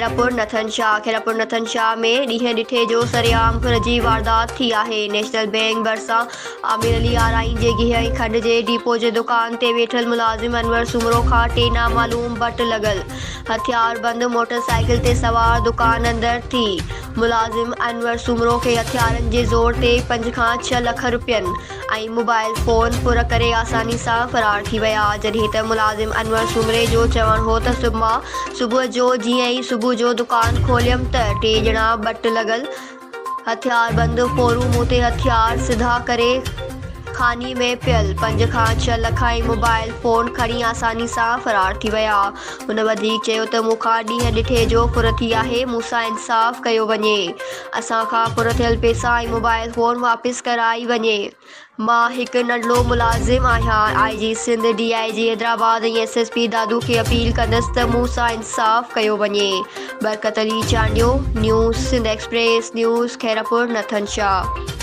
خيرپور نٿن شاهه، خيرپور نٿن شاهه ۾ ڏينهن ڏٺي جو سرعام ڦر جي واردات ٿي آهي، نيشنل بئنڪ ڀرسان عامر علي آرائين جي گيهه ۽ کنڊ جي ڊپو جي دڪان تي ويٺل ملازم انور سومرو کان ٽي نامعلوم بٽ لڳل هٿياربند موٽر سائيڪل تي سوار دڪان اندر ٿي ملازم انور سومرو کي هٿيارن جي زور تي پنج کان ڇهه لک رپين ۽ موبائل فون ڦر ڪري آساني سان فرار ٿي ويا، جڏهن ته ملازم انور سومري جو چوڻ هو ته مان صبح جو جيئن ئي صبح جو دڪان کوليم ته ٽي ڄڻا ٻٽ لڳل هٿياربند ڦورو مون تي هٿيار سڌا ڪري خاني ۾ پيل پنج کان ڇهه لک ۽ موبائل فون کڻي آساني سان فرار ٿي ويا. هن وڌيڪ چيو ته مون کان ڏينهن ڏٺي جو ڦر ٿي آهي، مون سان انصاف ڪيو وڃي، اسان کان ڦر ٿيل پئسا ۽ موبائل فون واپس ڪرائي وڃي، مان هڪ ننڍڙو ملازم آهيان، I G Sindh, D I G Hyderabad ۽ S S P Dadu کي اپيل ڪندس ته مون سان انصاف ڪيو وڃي، Barkat Ali Chandio, news Sindh express news, Khairpur Nathan Shah.